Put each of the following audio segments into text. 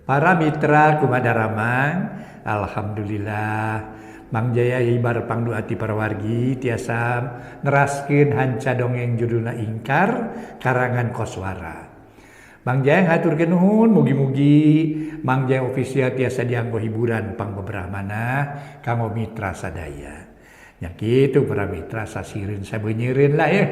Para mitra kumaha daramang, alhamdulillah Mang Jaya hibar pangduati para wargi tiasa neraskeun hanca dongeng judulna Ingkar karangan Koswara. Mang Jaya ngaturkeun nuhun, mugi-mugi Mang Jaya official tiasa dianggo hiburan pangbeberahmana kanggo mitra sadaya. Nya kitu para mitra sasireun sabeunyereun lah ya.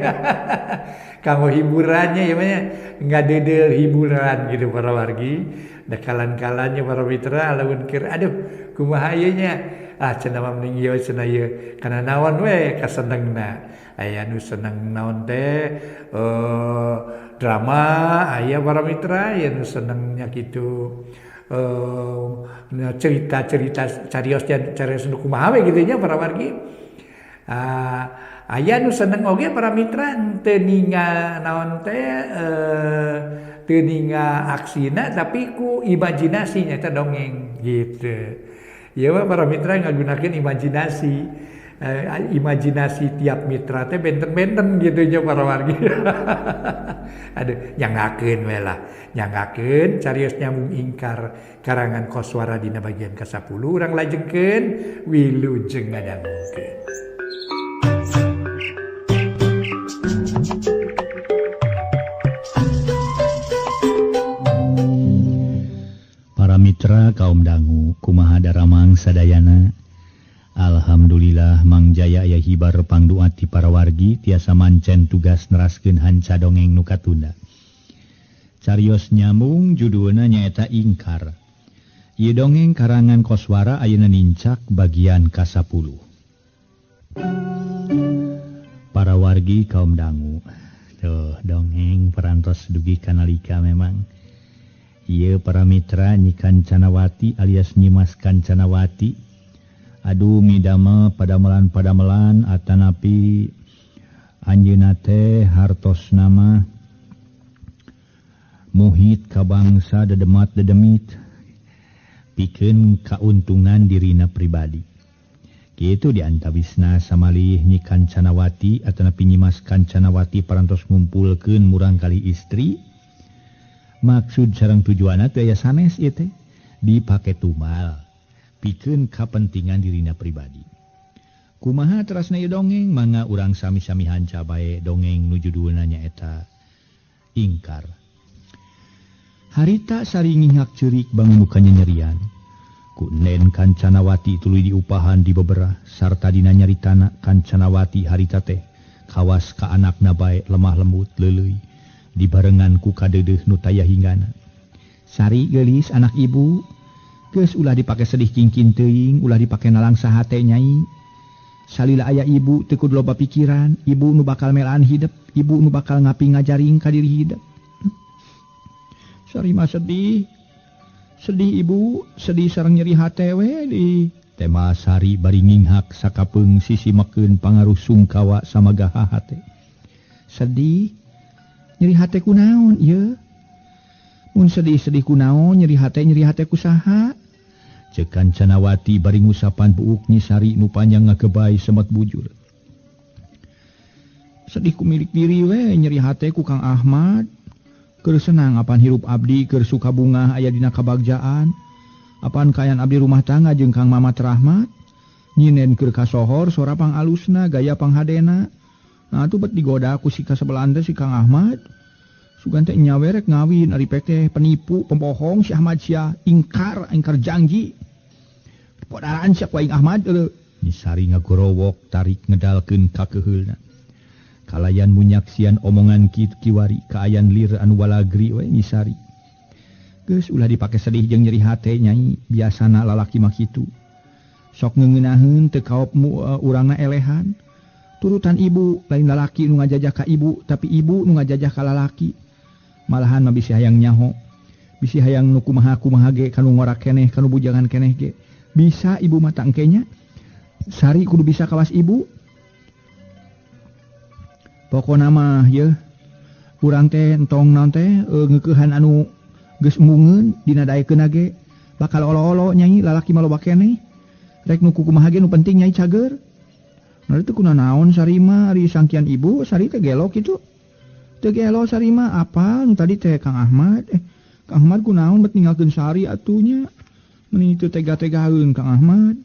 Kanggo hiburannya ya mah ngadeudeuh hiburan gitu para wargi. Da kalan-kalannya para mitra lamun keur aduh kumaha ieu nya. Ah cenah mah mending ieu cenah ieu kana naon we kasenengna. Aya nu seneng naon teh drama aya para mitra, aya nu senengnya kitu cerita-cerita carios carios nu kumaha we kitu nya para wargi. Aya nu seneng oge para mitra teu ningal naon teh teu ningal aksina tapi ku imajinasi nya eta dongeng gitu. Ieu mah para mitra ngagunakeun imajinasi. Imajinasi tiap mitra teh benten-benten gitu nya para wargi. Aduh nyangakeun we lah. Nyangakeun carios nyambung ingkar karangan Koswara dina bagian ka-10 urang lajengkeun wilujeng ngadangukeun. Para mitra kaum dangu kumaha daramang sadayana. Alhamdulillah Mang Jaya aya hibar pangduati para wargi tiasa mancen tugas neraskeun hanca dongeng nu katunda. Carios nyambung judulna nyaeta Ingkar. Ieu dongeng karangan Koswara ayeuna nincak bagian ka-10. Para wargi kaum dangu, tuh dongeng perantos dugi kanalika memang. Ieu para mitra Nyi Kancanawati alias Nyimas Kancanawati. Aduh midamel padamelan-padamelan atanapi anjeunna teh hartos nama muhit ka bangsa dedemat dedemit pikeun kauntungan dirina pribadi. Kitu diantawisna samalih Nyi Kancanawati atanapi Nyimas Kancanawati parantos ngumpulkeun murang kali istri. Maksud sareng tujuanna teh aya sanes ieu teh dipake tumal pikeun kapentingan dirina pribadi. Kumaha terasna ieu dongeng mangga urang sami-sami hanca bae dongeng nu judulna nyaeta Ingkar. Harita saringihak ceurik bangun nu kanyanyerian. Ku Nen Kancanawati tuluy diupahan di beberah sarta dina nyaritana Kancanawati harita teh kawas ka anakna bae lemah lembut leuleuy dibarengan ku kadeudeuh nu taya hinggana. Sari geulis anak ibu geus ulah dipake sedih kingkin teuing, ulah dipake nalangsa hate nyai. Salila aya ibu teu kudu loba pikiran, ibu nu bakal melaan hidep, ibu nu bakal ngapi ngajaring ka diri hidep. Sari mah sedih. Sedih ibu, sedih sareng nyeri hate we di. Tema Sari bari nginghak sakapeung sisi mekeun pangaruh sungkawa samagaha hate. Sedih nyeri hate kunaon ieu? Mun sedih-sedih kunaon nyeri hate ku saha? Ceuk Kancanawati bari ngusapan buuk Nyi Sari nu panjang ngagebay semet bujur. Sedih ku milik diri we nyeri hate ku Kang Ahmad. Keur senang apan hirup abdi keur suka bungah aya dina kabagjaan. Apan kaayaan abdi rumah tangga jeung Kang Mamat Rahmat. Nyinen keur kasohor sora pangalusna gaya panghadena. Nah atuh bet digoda ku si kasebelahan teh si Kang Ahmad. Sugan teh nyawerek ngawin ari pek teh penipu, pembohong si Ahmad sia, ingkar, ingkar janji. Podaran sia ku aing Ahmad eueuh. Nyi Sari ngagorowok tarik ngedalkeun ka keuheulna. Kalayan munyaksian omongan kitu kiwari kaayan lir anu walagri we Nyi Sari. Geus ulah dipake sedih jeung nyeri hate nyai, biasana lalaki mah kitu. Sok ngeungenaheun teu kaop urangna elehan. Turutan ibu lain lalaki nu ngajajah ka ibu, tapi ibu nu ngajajah ka lalaki. Malahan mah bisi hayang nyaho, bisi hayang nu kumaha-kumaha ge kanu ngora keneh, kanu bujangan keneh ge. Bisa ibu mah tangkenya. Sari kudu bisa kawas ibu. Pokona mah yeuh urang teh entong naon teh ngeukehan anu geus embungeun dina daekeun ge bakal olo-olo nyai lalaki mah loba keneh. Rek nu kumaha ge nu penting nyai cager. Nah itu kuna naon Sari mah ari sangkian ibu Sari teh gelo kitu. Teu gelo Sari mah apa nu tadi teh Kang Ahmad Kang Ahmad kunaon bet ninggalkeun Sari atunya. Meni teu tega-tegaeun Kang Ahmad.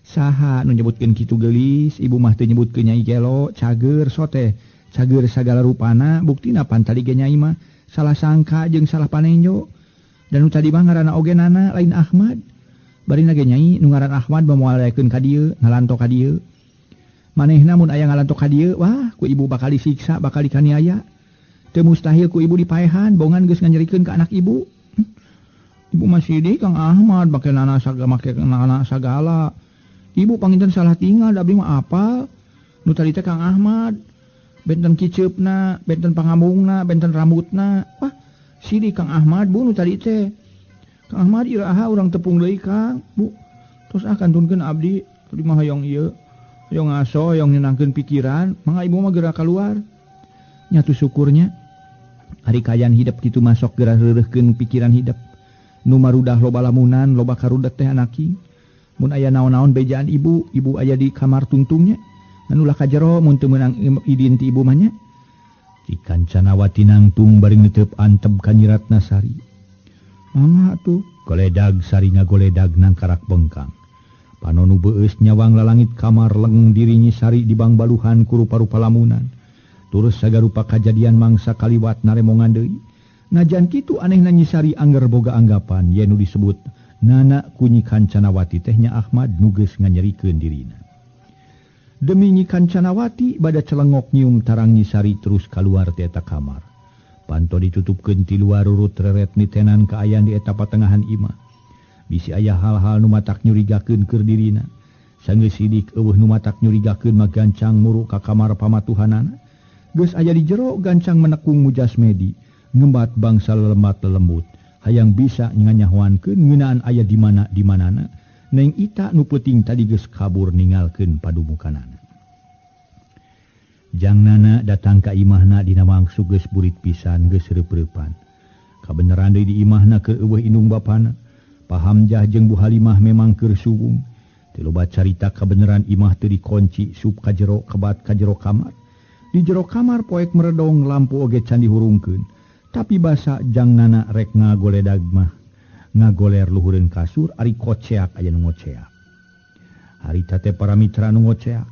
Saha nu nyebutkeun kitu geulis, ibu mah teu nyebutkeun Nyai Gelo, cager sote, cager sagala rupana, buktina pan tadi ge Nyai mah salah sangka jeung salah panenjo. Dan nu tadi mah ngaranna oge Nana lain Ahmad. Barina ge Nyai nu ngaran Ahmad mah moal daekeun ka dieu, ngalanto ka dieu. Manehna mun aya ngalanto ka dieu, wah ku ibu bakal disiksa, bakal dikaniaya. Teu mustahil ku ibu dipaehan, bongan geus nganyerikeun ka anak ibu. Ibu masih di Kang Ahmad make nana sagala, make nana sagala. Ibu panginten salah tinggal, da abdi mah apal. Nu tadi teh Kang Ahmad, benten kiceupna, benten pangambungna, benten rambutna. Wah, sidik Kang Ahmad bu nu tadi teh. Kang Ahmad iraha urang tepung deui Kang, Bu. Terus ah kantunkeun abdi, abdi mah hoyong ieu. Hoyong ngaso, hoyong nyenangkeun pikiran, mangga ibu mah geura kaluar. Nyatu syukurnya. Ari kayan hidep kitu masok geura reureuhkeun pikiran hidep. Nu marudah loba lamunan, loba karudet teh anaki. Mun aya naon-naon bejaan ibu, ibu aya di kamar tungtungnya. Anu ulah ka jero mun teu meunang idin ti ibu mah nya. Ci Kancanawati nangtung bari neuteub antep ka Nyi Ratnasari. Mangga atuh, goledag Sari ngagoledag nangkarak bengkang. Panonu beueus nyawang lalangit kamar leng diri Nyi Sari di bangbaluhan ku rupa-rupa lamunan. Terus sagarupa kajadian mangsa kaliwat naremongan deui. Najan kitu anehna Nyi Sari angger boga anggapan yen nu disebut Nana ku Nyi Kancanawati teh nya Ahmad nu geus nganyerikeun dirina. Demi Nyi Kancanawati bada celengok nyium tarang Nyi Sari terus kaluar ti eta kamar. Panto ditutupkeun ti luar rurut reret nitenan kaayaan di eta patengahan imah. Bisi aya hal-hal nu matak nyurigakeun keur dirina. Sanggeus sidik eueuh nu matak nyurigakeun mah gancang muru ka kamar pamatuhanana. Geus aya di jero gancang menekung mujasmedi, ngembat bangsa lelemat lelembut, hayang bisa nganyahoankeun ngeunaan aya di mana di manana. Neng Ita nu peuting tadi geus kabur ningalkeun padumukanana. Jang Nana datang ka imahna dina mangsu geus burit pisan geus reup-reupan. Kabeneran deui di imahna keur eueuh indung bapana. Pahamjah jeung Bu Halimah memang keur suwung. Teu loba carita kabeneran imah teu dikunci sup ka jero kebat ka jero kamar. Di jero kamar poek meredong lampu oge can dihurungkeun. Tapi basa Jang Nana rek ngagoledag mah ngagoler luhureun kasur ari koceak aya nu ngoceak. Harita teh para mitra nu ngoceak.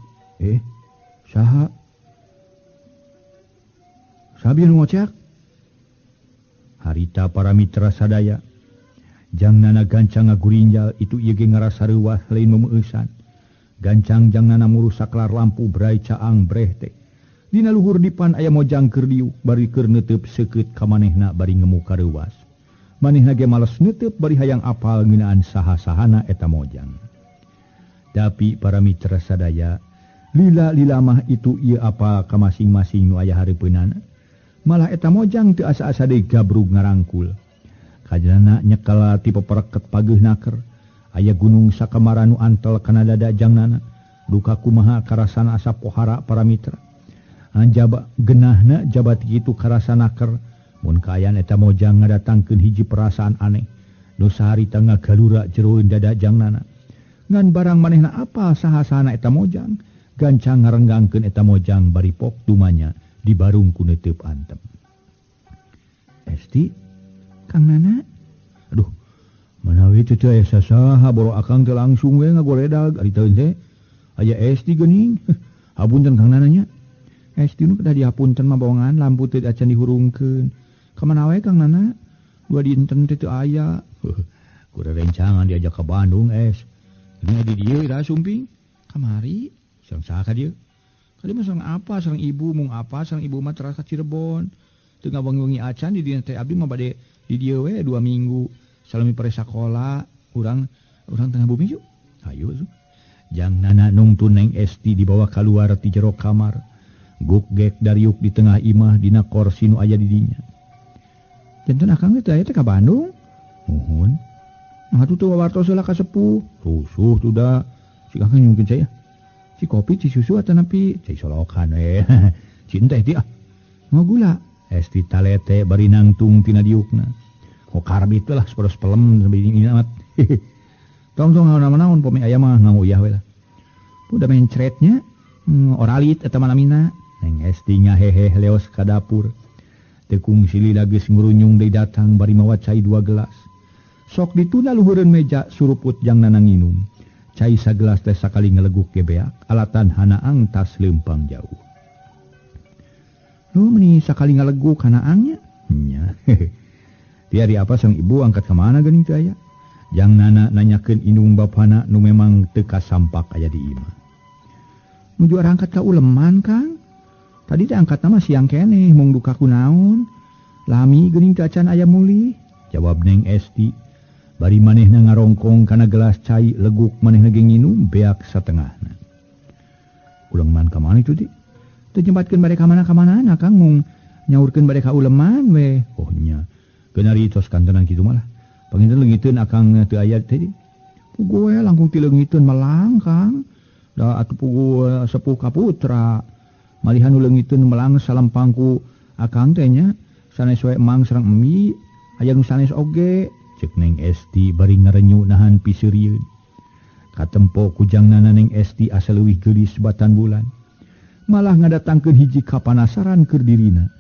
Saha? Saha bieu nu ngoceak? Harita para mitra sadaya. Jang Nana gancang ngagurinjal itu ieu ge ngarasa reuwas lain memeueusan. Gancang Jang Nana muru saklar lampu brai caang breh teh. Dina luhur dipan aya mojang keur diuk bari keur neuteub seukeut ka manehna bari ngemu kareuwas. Manehna ge males neuteub bari hayang apal ngeunaan saha-sahana eta mojang. Tapi para mitra sadaya, lila-lila mah itu ieu apal ka masing-masing nu aya hareupeunana. Malah eta mojang teu asa-asa deui gabrug ngarangkul. Kajana nyekel ti pepereket pageuh naker. Aya gunung sakamara nu antel kana dada Jang Nana. Duka kumaha karasana asa pohara para mitra. Anjaba genahna jabat kitu karasa naker. Mun kaayaan eta mojang ngadatangkeun hiji perasaan aneh. Nu saharita ngagalura jeroeun dada Jang Nana. Ngan barang manehna apal saha-sahana eta mojang, gancang ngarenggangkeun eta mojang bari pok dumanya di barung ku neuteub antep. Esti, Kang Nana, aduh, manawi teu aya sasaha boro akang teh langsung we ngagoledag ari teu teh. Aya Esti geuning. Hapunten Kang Nana nya. Esti nu kedah dihapunten mah bongan lampu teu acan dihurungkeun. Ka mana we Kang Nana? Dua dinten teh teu aya. Kuda rencangan diajak ke Bandung es. Ini di dieu ira sumping. Kamari sareng saha ka dieu? Ka dieu mah sareng apa? Sareng ibu mung apa? Sareng ibu mah teras ka Cirebon. Teu ngawengi-wengi acan di dieu teh abdi mah bade di dieu we 2 minggu. Salami pare sakola, urang tengah bumi yuk. Hayu atuh. Jang Nana nungtun Neng Esti dibawa kaluar ti jero kamar. Guk gek dariuk di tengah imah dina korsi nu aya di dinya. Janten akang teh aya teh ka Bandung? Nuhun. Nah atuh teu wawartos heula ka sepuh. Rusuh tuh da. Si akang nyungkeun cai ah. Si kopi, si susu atanapi cai solokan we. Cinta teh ah. Mau gula. Esti talete bari nangtung tina diukna. Ko karbit lah sapodos pelem sampai ini amat. Tong-tong naon-naon pomi aya mah nganguyah we lah. Udah mencretnya oralit eta manamina. Neng Esti ngaheheh leos ka dapur. Teu kungsi lila geus ngurunyung deui datang bari mawa cai 2 gelas. Sok ditunda luhureun meja suruput jang Nana nginum. Cai sagelas teh sakali ngeleguk ge beak, alatan hanaang tas leumpang jauh. Lu meni sakali ngaleguk hanaangnya? Nya. Tiari apa sang ibu angkat ka mana geuning teu aya? Jang Nana nanyakeun indung bapana nu memang teu kasampak aya di imah. Nuju arangkat ka uleman, Kang. Tadi teh angkatna mah siang keneh mung duka kunaon. Lami geuning teu acan aya mulih, jawab Neng Esti. Bari manehna ngarongkong kana gelas cai leguk manehna ge nginum beak satengahna. Uleman ka mana itu, Di? Teu nyempatkeun bade ka mana-kamanana, Kang, mung nyaurkeun bade ka uleman we. Oh nya. Geunari tos kantenan kitu malah. Panginten leungiteun akang teu aya teh. Puguh we langkung ti leungiteun melang, Kang. Da atuh puguh sepuh ka putra. Malihan nu leungiteun melang salempang ku akang teh nya. Sanes we emang sareng emi, aya nu sanes oge. Ceuk Neng Esti bari ngarenyu nahan piseurieun. Katempo ku jang Nana Neng Esti asa leuwih geulis batan bulan. Malah ngadatangkeun hiji kapanasaran keur dirina.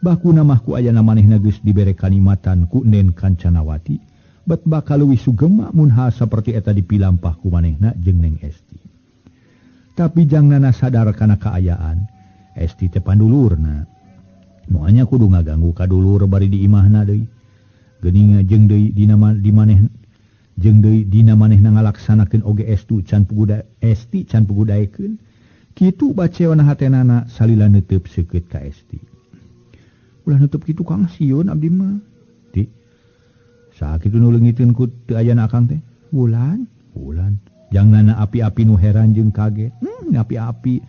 Bakuna mah ku ayana manehna geus dibere kanikmatan ku Nen Kancanawati. Bet bakal leuwih sugema mun hal saperti eta dipilampah ku manehna jeung Neng Esti. Tapi jang Nana sadar kana kaayaan, Esti teh pandulurna. Moalnya kudu ngaganggu ka dulur bari di imahna deui. Geuning jeung deui dina di maneh jeung deui dina manehna ngalaksanakeun oge estu can puguda Esti can pugudaekeun. Kitu baceona hatenana salila neuteub seukeut ka Esti. Ulah nutup kitu Kang, sieun abdi mah. Ti sakitu nu leungiteun ku teu ayana akang teh. Wulan, wulan. Jang Nana api-api nu heran jeung kaget. Api-api.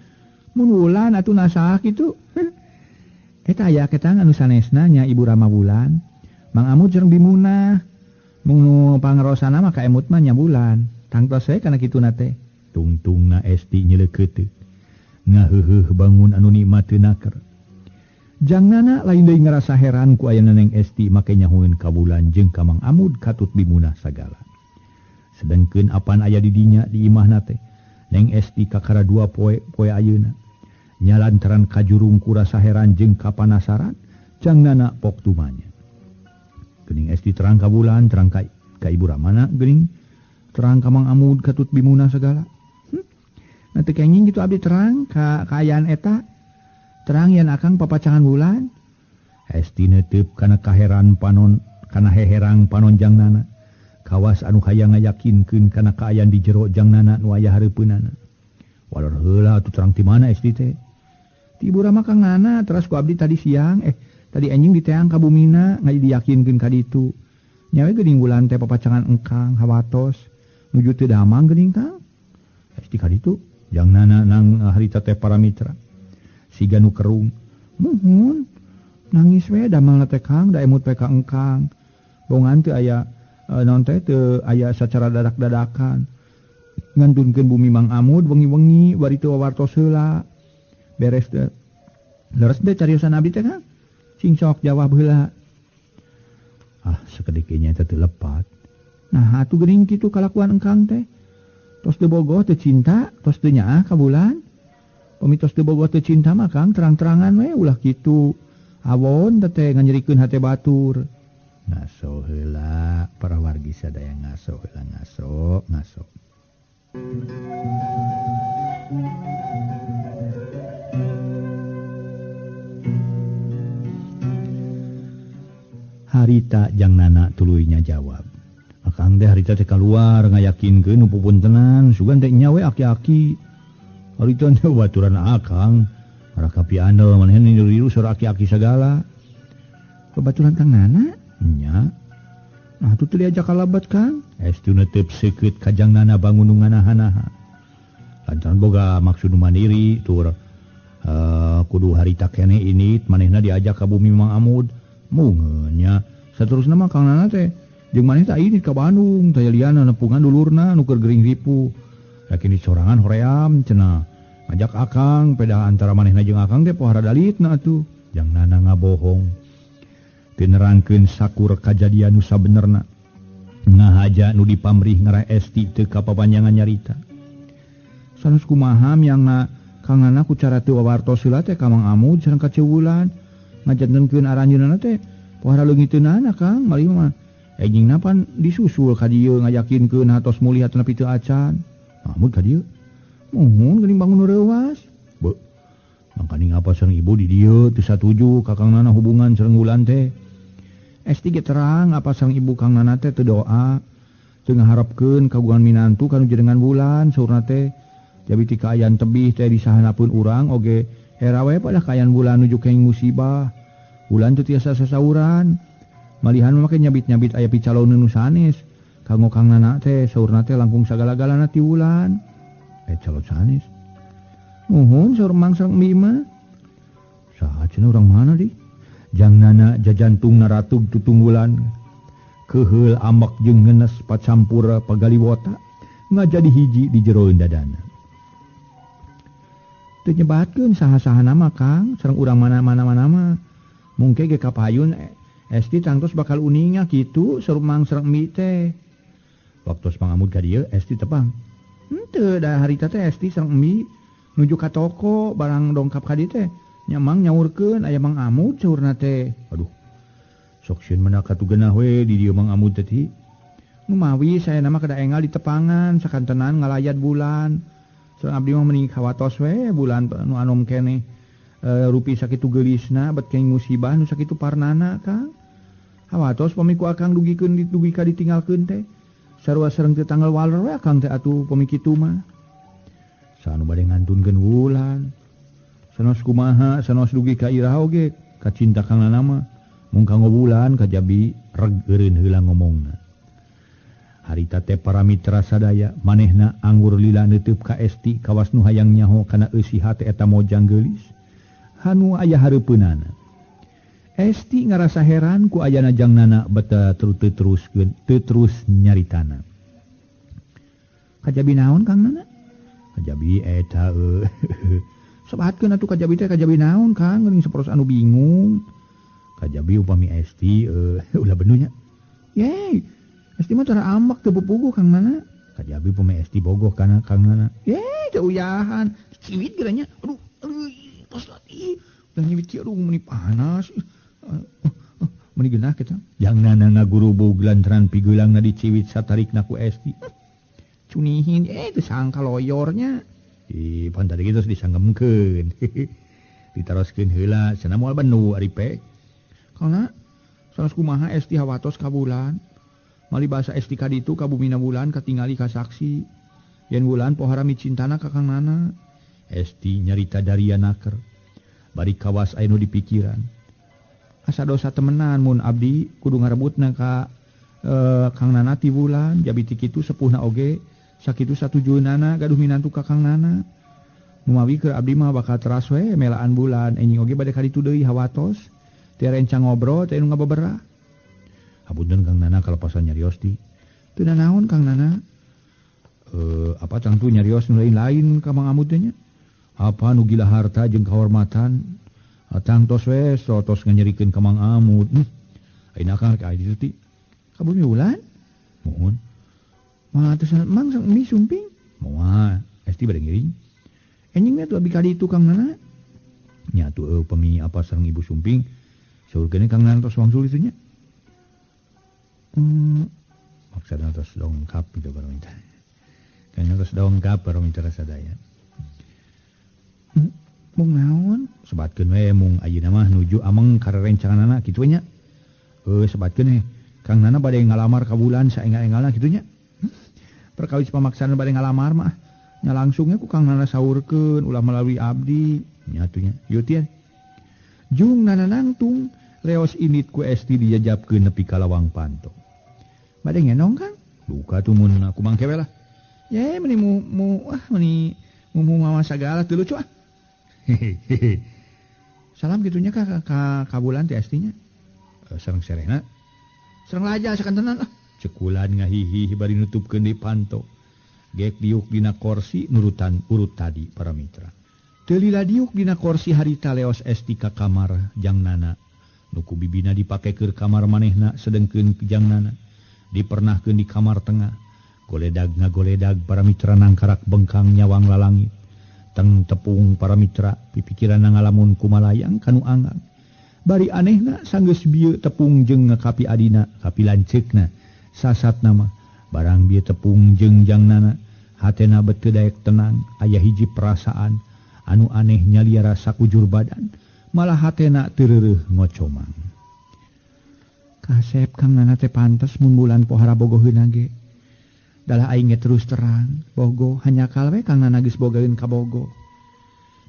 Mun wulan atuh nasaha kitu. Eta aya ketang anu sanesna nya Ibu Rama Wulan. Mang Amud jeung Bimunah. Mung nu pangrosana mah ka emut mah nya Wulan. Tangtos we kana kituna teh. Tungtungna Esti nyeleukeuteuh. Ngaheuheuh bangun anu nikmat teu naker. Jang Nana lain deui ngarasa heran ku ayana Neng Esti make nyahueun ka Wulan jeung ka Mang Amud katut Bimunah sagala. Sedengkeun apan aya di dinya di imahna teh, Neng Esti kakara 2 poe poe ayeuna. Nya lantaran kajurung ku rasa heran jeung kapanasaran, Jang Nana pok tumanya. Geuning Esti terang ka Wulan, terang ka Ibu Ramana geuning, terang ka Mang Amud katut Bimunah sagala. Nah teu kenging kitu abdi terang ka kaayaan eta. Terang yen akang papacangan Wulan. Esti neuteub kana kaheran panon kana heherang panon Jang Nana. Kawas anu hayang ngayakinkeun kana kaayaan di jero Jang Nana nu aya hareupeunana. Walor heula atuh terang ti mana Esti teh? Ti Ibu Rama Kang Nana teras ku abdi tadi siang tadi enjing diteang ka bumina ngaji diyakinkeun ka ditu. Nyawe geuning Wulan teh papacangan engkang hawatos nuju teu damang geuning Kang. Esti ka ditu Jang Nana nang harita teh para mitra. Siga nu kerung. Muhun nangis we damangna teh Kang, da emut we ka engkang. Bongan teu aya naon teh teu aya sacara dadak-dadakan. Ngantunkeun bumi Mang Amud wengi-wengi bari teu wawartos heula. Beres teh. Leres teh cariosan abdi teh Kang. Cing sok jawab heula. Ah, sakediknya teh teu lepat. Nah, atuh geuning kitu kalakuan engkang teh. Tos teu bogoh teu cinta, tos teu nyaah ka Bulan. Pami tos teu bogoh teu cinta mah Kang terang-terangan we ulah kitu. Awon teh nganyerikeun hate batur. Ngaso heula para wargi sadaya ngaso heula ngaso ngaso. Harita Jang Nana tuluy nyajawab. Akang teh harita teh kaluar ngayakinkeun nu pupuntenan sugan teh nya we aki-aki. Harita teh baturan akang, rakapi andel manehna niru-niru sora aki-aki sagala. Babaturan Kang Nana? Nya. Nah atuh teu diajak kalabat Kang. Estu neuteup seukeut ka Jang Nana bangun nu nganaha-naha. Lantaran boga maksud nu mandiri tur kudu harita keneh ini manehna diajak ka bumi Mang Amud. Mungeun nya. Saterusna mah Kang Nana teh jeung maneh teh ini ka Bandung teh liana nepungan dulurna nu keur gering ripu. Yakin di sorangan hoream cenah. Ngajak akang peda antara manehna jeung akang teh pohara dalitna atuh. Jang Nana ngabohong. Teu nerangkeun sakur kajadian nu sabenerna. Ngahaja nu dipamrih ngarah Esti teu kapapanjangan nyarita. Sanes kumaha miangna Kang Nana ku cara teu wawartos heula teh ka Mang Amud sareng ka Ceu Wulan. Ngajantenkeun aranjeunna teh pohara leungiteunana Kang malih mah. Enjingna pan disusul ka dieu ngayakinkeun hatos mulih nepi teu acan. Amud ka dieu. Muhun geuning bangun reuwas. Beuh. Mangkaning apa sareng ibu di dieu teu satuju ka Kang Nana hubungan sareng Wulan teh. Esti ge terang apa sareng ibu Kang Nana teh teu doa. Teu ngaharepkeun kagungan minantu kanu jenengan Wulan saurna teh. Jabi ti kaayaan tebih teh disahanapeun urang oge era we pada kaayaan Wulan nuju kenging musibah. Wulan teu tiasa sasauran. Malihan mah make nyabit-nyabit aya picaloneun nu sanes. Kanggo Kang Nana teh saurna teh langkung sagala-galana ti Wulan. Calon sanes. Muhun saur Mang sareng Emi mah. Saha cenah urang mana di? Jang Nana jajantungna ratug tutunggulan. Keheul ambek jeung ngenes pacampur pagaliwota ngajadi hiji di jero dadana. Teu nyebatkeun saha-saha nama Kang sareng urang mana-mana mah. Mungke ge kapayun Esti tangtos bakal uninga kitu saur Mang sareng Emi teh. Waktos Mang Amud ka dieu Esti tepang. Henteu da harita teh Esti sareng Emi nuju ka toko barang dongkap ka dieu teh. Nya Mang nyaurkeun aya Mang Amud saurna teh. Aduh. Sok sieun mana katugenah we di dieu Mang Amud teh ti. Nu mawi saya nama kada engal di tepangan sakantenan ngalayat bulan. Sareng abdi mah mending kawatos we bulan nu anom keneh. Rupi sakitu geulisna bet kenging musibah nu sakitu parnana Kang. Hawatos pami ku akang dugikeun dugi ka ditinggalkeun teh. Sarua sareng teu tanggal waler we akang teh atuh pami kitu mah. Sanu bade ngantunkeun Wulan. Sanos kumaha sanos dugi ka iraha oge kacinta Kang Nana mah. Mung kanggo Wulan kajabi reg eureun heula ngomongna. Harita teh para mitra sadaya manehna anggur lila neuteub ka Esti kawas nu hayang nyaho kana eusi hate eta mojang geulis. Hanu aya hareupeunana. Esti ngarasa heran ku ayana Jang Nana beta teruskeun teu terus nyaritana. Kajabi naon Kang Nana? Kajabi eta sebatkeun atuh kajabi teh kajabi naon Kang geuning saporos anu bingung. Kajabi upami Esti ulah benunya. Yeay, Esti mah tara ambek teu pupuguh Kang Nana. Kajabi upami Esti bogoh kana Kang Nana. Yeay, teu uyahan. Ciwit geuranya. Aduh, tos lagi. Udah nyiwit kieu aduh meuni panas. Meuni geunah kitu. Jang Nana ngagurubug lantaran pigeulangna diciwit satarikna ku Esti. Cunihin teu sangka loyornya. Ih, pan tadi geus disanggemkeun. Ditaroskeun heula cenah moal benu ari pe. Karena sanes kumaha Esti hawatos ka Wulan. Mali basa Esti ka ditu ka bumina Wulan katingali ka saksi. Yen Wulan pohara micintana ka Kang Nana. Esti nyarita daria naker. Bari kawas aya nu dipikiran. Asa dosa temenan mun abdi kudu ngarebutna ka Kang Nana ti Wulan. Jabi ti kitu sepuhna oge sakitu satujueunana gaduh minantu ka Kang Nana. Numawi keur abdi mah bakal teras we melaan Bulan enjing oge bade ka ditu deui hawatos. Teu rencang ngobrol teh nu ngabeberah. Hapunten Kang Nana kalepasan nyarios ti. Teu nanaon Kang Nana? Apa tangtu nyarios nu lain-lain ka Mang Amud teh nya? Apa nu gila harta jeung kahormatan? Tangtos we sotos nganyerikeun ka Mang Amud. Ayeuna Kang rek aya ditu ti. Ka bumi Wulan? Muhun. Mah teu Mang mi sumping? Moal, Esti bade ngiring. Enjing we atuh abi ka ditu Kang Nana. Nya atuh upami apa sareng ibu sumping. Saurkeun Kang Nana tos wangsul itu nya. Maksudna tos dongkap gitu para mitra. Kang Nana tos dongkap para mitra sadaya. Mung naon? Sebatkeun we mung ayeuna mah nuju ameng ka rerencanganana kitu nya. Sebatkeun we Kang Nana bade ngalamar ka Wulan saenggal-enggalna kitu nya. Perkawis pamaksaan bade ngalamar mah nya langsungnya ku Kang Nana saurkeun ulah melalui abdi nya atuh nya. Ieu teh. Jung Nana nangtung leos init ku Esti dijajabkeun nepi ka lawang panto. Bade ngenong Kang? Duka tuh mun aku mangke we lah. Ye meuni mu ah meuni mu mawa sagala teu lucu ah. Salam kitunya ka Bulan teh Estinya. Sareng serehna. Sareng laja sakantenan ah. Cekulan ngahihi bari nutupkeun di panto. Gek diuk dina korsi nurutan urut tadi para mitra. Teu lila diuk dina korsi harita leos Esti ka kamar Jang Nana. Nu ku bibina dipake keur kamar manehna sedengkeun Jang Nana dipernahkeun di kamar tengah. Goledag ngagoledag para mitra nangkarak bengkang nyawang lalangit. Teng tepung para mitra pipikiran ngalamun kumalayang kanu angang. Bari anehna sanggeus bieu tepung jeung ngakapi adina kapi lanceukna sasat nama barang bieu tepung jeung jangnana hatena beteu daek tenang aya hiji perasaan anu aneh nyaliara sakujur badan malah hatena teu reureuh ngocomang. Kasep Kang Nana teh pantes mun bulan pohara bogoheuna ge. Dalah aing ge terus terang bogo hanyakal we Kang Nana geus bogaeun ka bogo.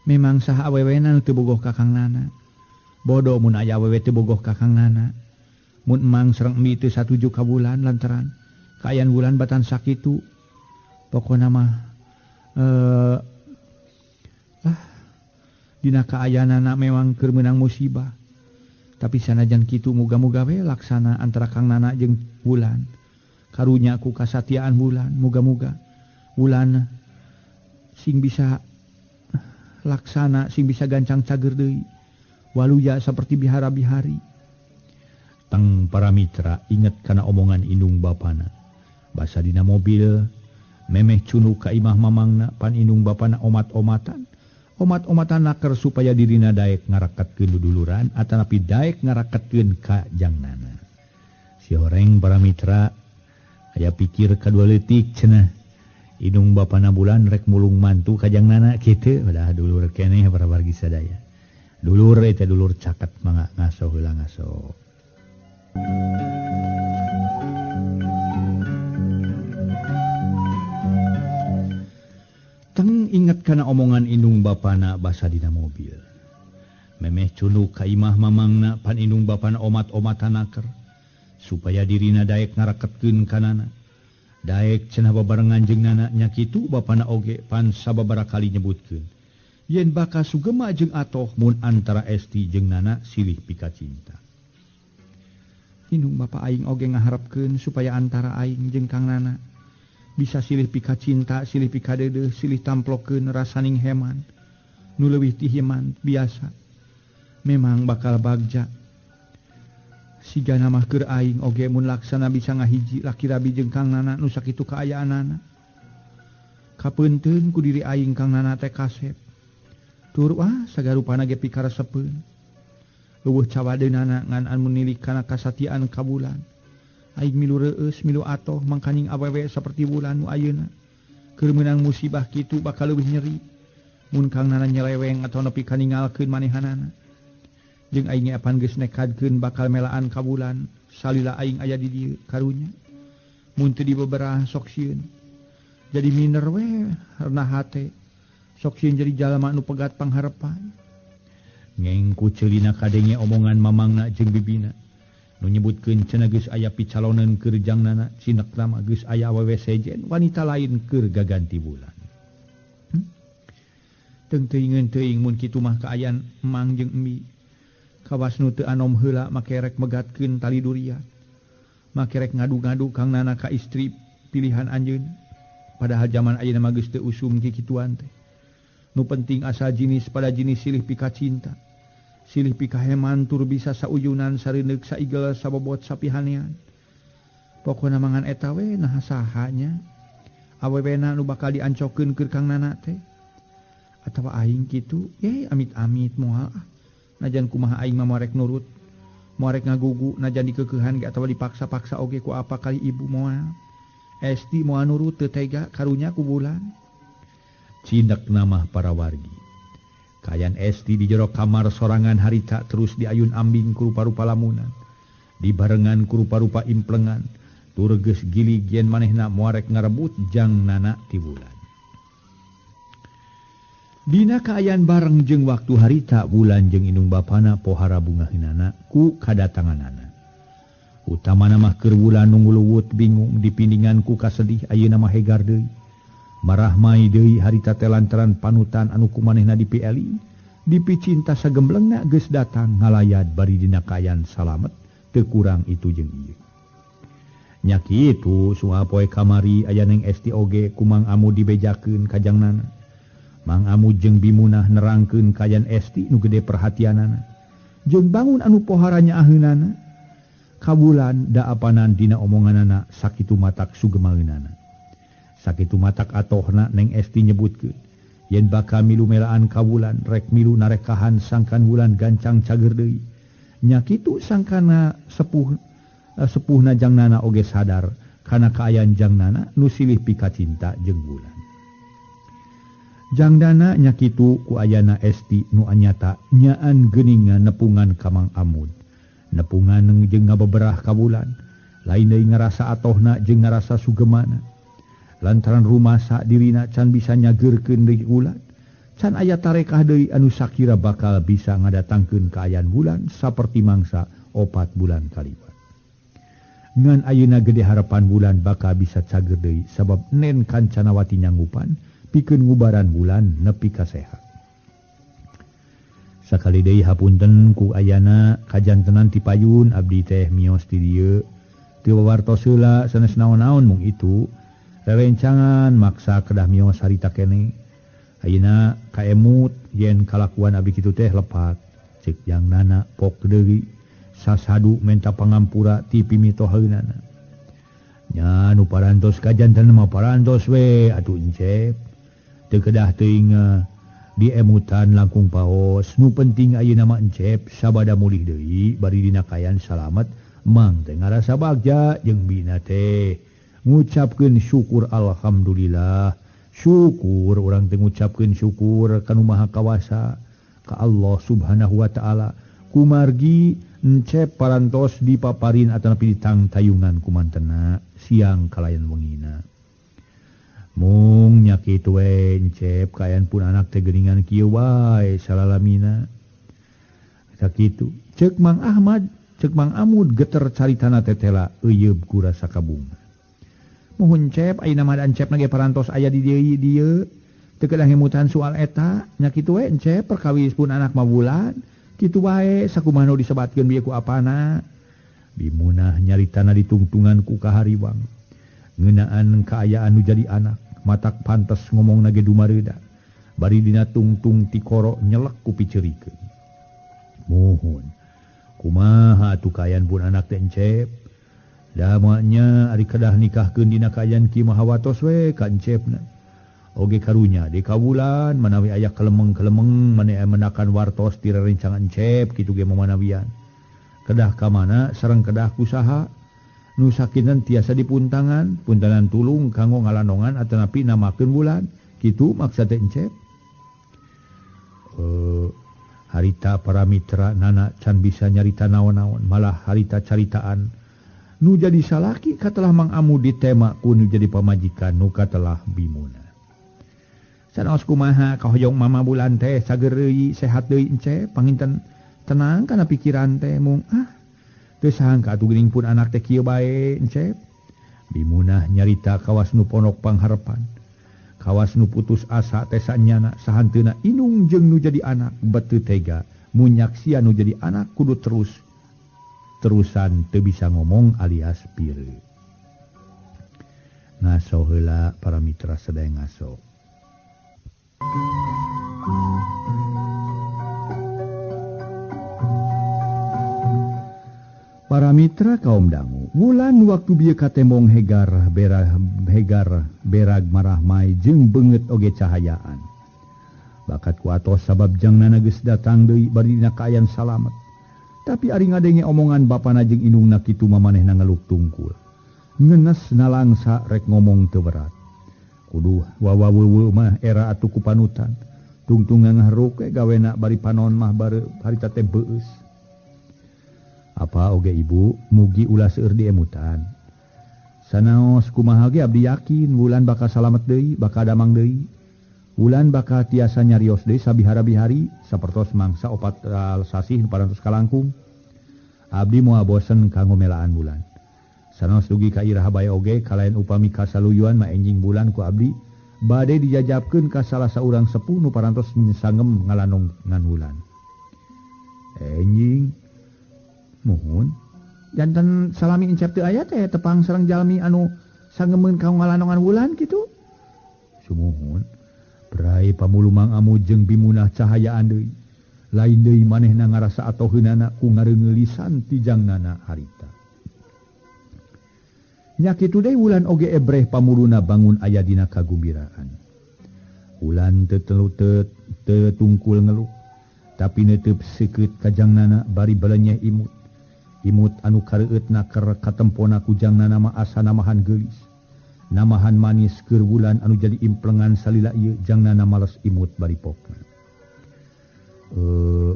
Memang saha awewena nu teu bogoh ka Kang Nana. Bodoh mun aya awewe teu bogoh ka Kang Nana. Mun emang sareng emi teu satuju ka bulan lantaran kaayaan bulan batan sakitu. Pokona mah lah dina kaayaanana memang keur meunang musibah. Tapi sanajan kitu muga-muga we laksana antara Kang Nana jeung Wulan. Karunya ku kasatiaan Wulan, muga-muga Wulan sing bisa laksana, sing bisa gancang cager deui. Waluya seperti bihara-bihari. Tang para mitra inget kana omongan indung bapana. Basa dina mobil memeh cunuk ka imah mamangna pan indung bapana omat-omatan. Omat-omatan naker supaya dirina daek ngaraketkeun duduluran atanapi daek ngaraketkeun ka jangnana. Si horeng para mitra aya pikir kadua leutik cenah. Indung bapana bulan rek mulung mantu ka jangnana kitu udah dulur keneh para wargi sadaya. Dulur eta dulur caket mangga ngaso heula ngaso. Teng inget kana omongan indung bapana basa dina mobil. Memeh cunduk ka imah mamangna pan indung bapana omat-omatan naker supaya dirina daek ngaraketkeun kanana. Daek cenah babarengan jeung nana nya kitu bapana oge pan sababaraha kali nyebutkeun. Yen bakal sugema jeung atoh mun antara Esti jeung nana silih pikacinta. Indung bapa aing oge ngaharepkeun supaya antara aing jeung Kang Nana bisa silih pika cinta, silih pika deudeuh, silih tamplokeun rasaning heman. Nu leuwih ti heman biasa. Memang bakal bagja. Sigana mah keur aing oge mun laksana bisa ngahiji laki rabi jeung Kang Nana nu sakitu kaayaanana. Kapeunteun ku diri aing Kang Nana teh kasep. Tur wah sagarupana ge pikaresepeun. Leuweuh cawadeunana ngan anu nilik kana kasatiaan ka bulan. Aing milu reueus milu atoh mangkaning awewe saperti bulan nu ayeuna. Keur meunang musibah kitu bakal leuwih nyeri. Mun Kang Nana nyeleweng atawa nepi ka ningalkeun manehanana. Jeung aing apan geus nekadkeun bakal melaan ka bulan salila aing aya di dieu karunya. Mun teu dibeberah sok sieun. Jadi miner we rena hate. Sok sieun jadi jalma nu pegat pangharepan. Ngeng ku ceulina kadenge omongan mamangna jeung bibina. Nu nyebutkeun cenah geus aya picaloneun keur jangnana cinek mah geus aya awewe sejen wanita lain keur gaganti bulan. Teu teuingeun teuing mun kitu mah kaayaan emang jeung emi. Kawas nu teu anom heula make rek megatkeun tali durian. Make rek ngadu-ngadu Kang Nana ka istri pilihan anjeun. Padahal zaman ayeuna mah geus teu usum kikituan teh. Nu penting asal jinis pada jinis silih pika cinta. Silih pikaheman tur bisa sauyunan sareundeuk saigel sabobot sapihanean. Pokona mangan eta we naha sahanya. Awewena nu bakal diancokeun keur Kang Nana teh. Atawa aing kitu, ye amit-amit moal ah. Najan kumaha aing mah moal rek nurut. Moal rek ngagugu najan dikeukehan ge atawa dipaksa-paksa oge ku apa kali ibu moal. Esti moal nurut teu tega karunya ku bulan. Cindak namah para wargi. Kayan Esti di jero kamar sorangan harita terus diayun ambing ku rupa-rupa lamunan. Dibarengan ku rupa-rupa implengan. Tur geus gilig yen manehna moarek ngarebut jang nana ti bulan. Dina kaayaan bareng jeung waktu harita bulan jeung indung bapana pohara bungaheunana ku kadatanganana. Utamana mah keur bulan nu nguluwut bingung dipindingan ku kasedih ayeuna mah hegar deui. Marahmai deui harita teh lantaran panutan anu kumanehna dipieli, dipicinta sagemblengna geus datang ngalayat bari dina kaayaan salamet teu kurang itu jeung ieu. Nya kitu sungguh poe kamari aya Neng Esti oge ku Mang Amu dibejakeun ka jangnana. Mang Amu jeung Bimunah nerangkeun kaayaan Esti nu gede perhatianana. Jeung bangun anu pohara nyaaheunana. Kabulan da apanan dina omonganana sakitu matak sugemaeunana. Sakitu matak atohna Neng Esti nyebutkeun yen bakal milu melaan ka bulan rek milu narekahan sangkan bulan gancang cager deui. Nya kitu sangkana sepuhna jangnana oge sadar kana kaayaan jangnana nu silih pikacinta jeung Wulan. Jangdana nya kitu ku ayana Esti nu anyata nyaan geuningan nepungan ka Mang Amud. Nepungan jeung ngabeberah ka Wulan, lain deui ngarasa atohna jeung ngarasa sugemana. Lantaran rumasa dirina can bisa nyageurkeun deui Wulan, can aya tarekah deui anu sakira bakal bisa ngadatangkeun kaayaan Wulan saperti mangsa 4 bulan kaliwat. Ngan ayeuna gede harapan Wulan bakal bisa cager deui sabab Nen Kancanawati nyanggupan pikeun ngubaran Wulan nepi ka sehat. Sakali deui hapunten ku ayana kajantenan ti payun abdi teh mios ti dieu teu wawartos heula sanes naon-naon mung itu rerencangan maksa kedah mios harita kene. Ayeuna kaemut yen kalakuan abdi kitu teh lepat. Cek jang nana pok deui sasadu menta pangampura ti pimitoheunana. Nya nu parantos kajanten mah parantos we atuh encep. Teu kedah teuing diemutan langkung paos. Nu penting ayeuna mah encep sabada mulih deui bari dina kaayaan salamet mang teh ngarasa bagja jeung bina teh ngucapkeun syukur alhamdulillah. Syukur urang teh ngucapkeun syukur ka Nu Maha Kawasa ka Allah Subhanahu wa taala. Kumargi encep parantos dipaparin atanapi ditangtayungan kumantena siang kalayan wengina. Mung nya kitu we encep kaayaan pun anak teh geuningan kieu wae salalamina. Sakitu ceuk Mang Ahmad, ceuk Mang Amud geter caritana tetela euyeub ku rasa kabunga. Muhun cep ayeuna mah da encep na ge parantos aya di dieu teu kedah ngemutan soal eta nya kitu we encep perkawis pun anak mah Wulan kitu wae sakumaha nu disebatkeun bieu ku apana. Bimunah nyaritana ditungtungan ku kahariwang ngeunaan kaayaan nu jadi anak matak pantes ngomongna ge dumareuda bari dina tungtung tikoro nyelek ku piceurikeun. Muhun kumaha atuh kaayaan pun anak teh encep? Da moalnya ari kedah nikahkeun dina kaayaan kieu mah hawatos we ka encepna. Oge karunya di kawulan manawi aya kelemeng-kelemeng mane menakan wartos ti rerencangan encep kitu ge mamanawian. Kedah ka mana sareng kedah kusaha nu sakinan tiasa dipuntangan, puntanan tulung kanggo ngalanongan atanapi namakeun Wulan kitu maksud teh encep. Harita para mitra nana can bisa nyarita naon-naon malah harita caritaan nu jadi salaki katelah Mang Amud ditema ku nu jadi pamajikan nu katelah bimuna. Sanaos kumaha kahoyong mama Bulan teh cager deui sehat deui encep panginten tenang kana pikiran teh mung teu sangka atuh geuning pun anak teh kieu bae encep. Bimunah nyarita kawas nu ponok pangharepan. Kawas nu putus asa teh sanyana sahanteuna inung jeung nu jadi anak beteu tega munyaksia nu jadi anak kudu terus terusan teu bisa ngomong alias pireut. Ngaso heula para mitra sadaya ngaso. Para mitra kaum dangu, Wulan waktu bieu katembong hegar hegar berag marahmai jeung beungeut oge cahayaan. Bakat ku atos sabab jangnana geus datang deui bari dina kaayaan salamet. Tapi ari ngadenge omongan bapana jeung indungna kitu mamanehna ngeluk tungkul. Ngenes nalangsa rek ngomong teu berat. Kudu wawa-wewe mah era atuh ku panutan. Tungtung ngaharuk we gawena bari panon mah bare harita teh beueus. Apa oge ibu mugi ulah seueur diemutan. Sanaos kumaha ge abdi yakin Wulan bakal salamet deui, bakal damang deui. Wulan bakal tiasa nyarios deui sabihara-bihari sapertos mangsa 4 sasih parantos kalangkung. Abdi moal bosen kanggo melaan Wulan. Sanaos dugi ka iraha bae oge kalayan upami kasaluyuan mah enjing Bulan ku abdi bade dijajabkeun ka salah saurang sepuh nu parantos sangem ngalanong ngan Wulan. Enjing muhun janten salami encep teu aya teh tepang sareng jalmi anu sangemeun ka ngalanongan Wulan kitu. Sumuhun Prai pamulu Mang Amud jeung Bimunah cahayaan deui. Lain deui manehna ngarasa atoheunana ku ngareungeulisan ti jangnana harita. Nya kitu deui Wulan oge ebreh pamuluna bangun aya dina kagumbiraan. Wulan teu teu tungkul ngeluh. Tapi neuteub seukeut ka jangnana bari belenyeh imut. Imut anu kareueutna keur katempona ku jangnana mah asa namahan geulis. Namahan manis keur Wulan anu jadi implengan salila ieu jangnana males imut bari pokna.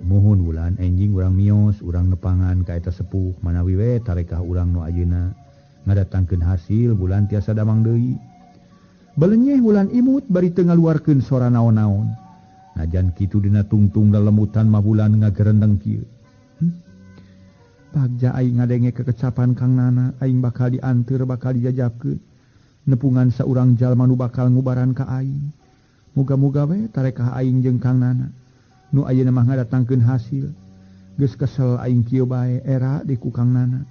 Muhun Wulan enjing urang mios urang nepangan ka eta sepuh manawi we tarekah urang nu ayeuna ngadatangkeun hasil Wulan tiasa damang deui. Belenyeh Wulan imut bari teu ngaluarkeun sora naon-naon. Najan kitu dina tungtung lelemutan mah Wulan ngagerendeng kieu. Bagja aing ngadenge kekecapan Kang Nana, aing bakal dianteur bakal dijajabkeun. Nepungan saurang jalma nu bakal ngubaran ka aing. Muga-muga we tarekah aing jeung Kang Nana. Nu ayeuna mah ngadatangkeun hasil. Geus kesel aing kieu bae era di ku Kang Nana.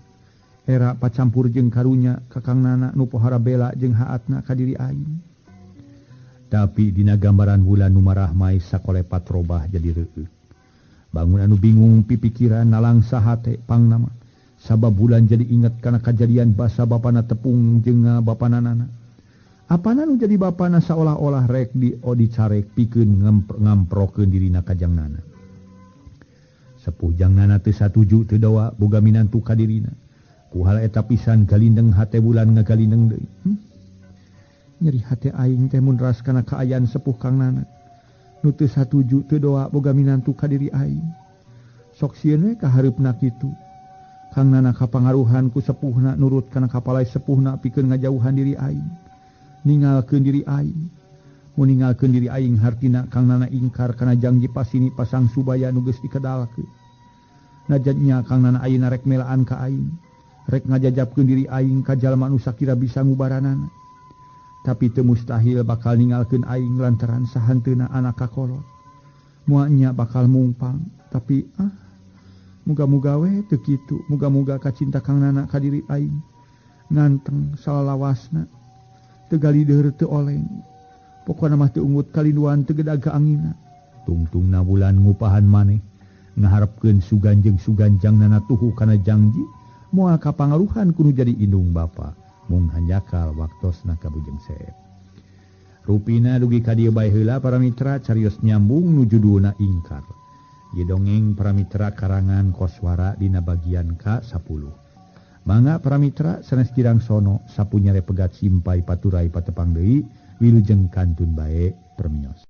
Era pacampur jeung karunya ka Kang Nana nu pohara bela jeung haatna ka diri aing. Tapi dina gambaran Wulan nu marahmai sakolepat robah jadi reueut. Bangun anu bingung pipikiran nalangsa hate pangnama. Sabab Wulan jadi inget kana kajadian basa bapana tepung jeung bapana Nana. Apana nu jadi bapana saolah-olah rek di odicarek pikeun ngamprokeun dirina ka jang Nana. Sepuh jang Nana teu satuju teu doa boga minantu ka dirina. Ku hal eta pisan galindeng hate Wulan ngagalindeng deui. Nyeri hate aing teh mun ras kana kaayaan sepuh Kang Nana. Nu teu satuju teu doa boga minantu ka diri aing. Sok sieun we ka hareupna kitu. Kang Nana kapangaruhan ku sepuhna nurut kana kapalai sepuhna pikeun ngajauhan diri aing. Ningalkeun diri aing. Mun ningalkeun diri aing hartina Kang Nana ingkar kana janji pasini pasang subaya nu geus dikedalkeun. Najan nya Kang Nana ayeuna rek melaan ka aing, rek ngajajabkeun diri aing ka jalma nu sakira bisa ngubaranana. Tapi teu mustahil bakal ningalkeun aing lantaran sahanteuna anak kakolot. Moal nya bakal mungpang, tapi muga-muga we teu kitu, muga-muga kacinta Kang Nana ka diri aing nganteng salalawasna. Teu galideur teu oleng. Pokona mah teu ungut kalinduan teu gedag kaangina. Tungtungna Wulan ngupahan maneh ngaharepkeun sugan jeung suganjang Nana tuhu kana janji moal kapangaruhan kudu jadi indung bapa. Mung hanjakal waktosna ka Bujeng Seep. Rupina dugi ka dieu bae heula para mitra carios nyambung nu judulna Ingkar. Ieu dongeng para mitra karangan Koswara dina bagian ka-10. Mangga para mitra sanes kirang sono sapunyare pegat simpai paturai patepang deui wilujeng kantun bae permios.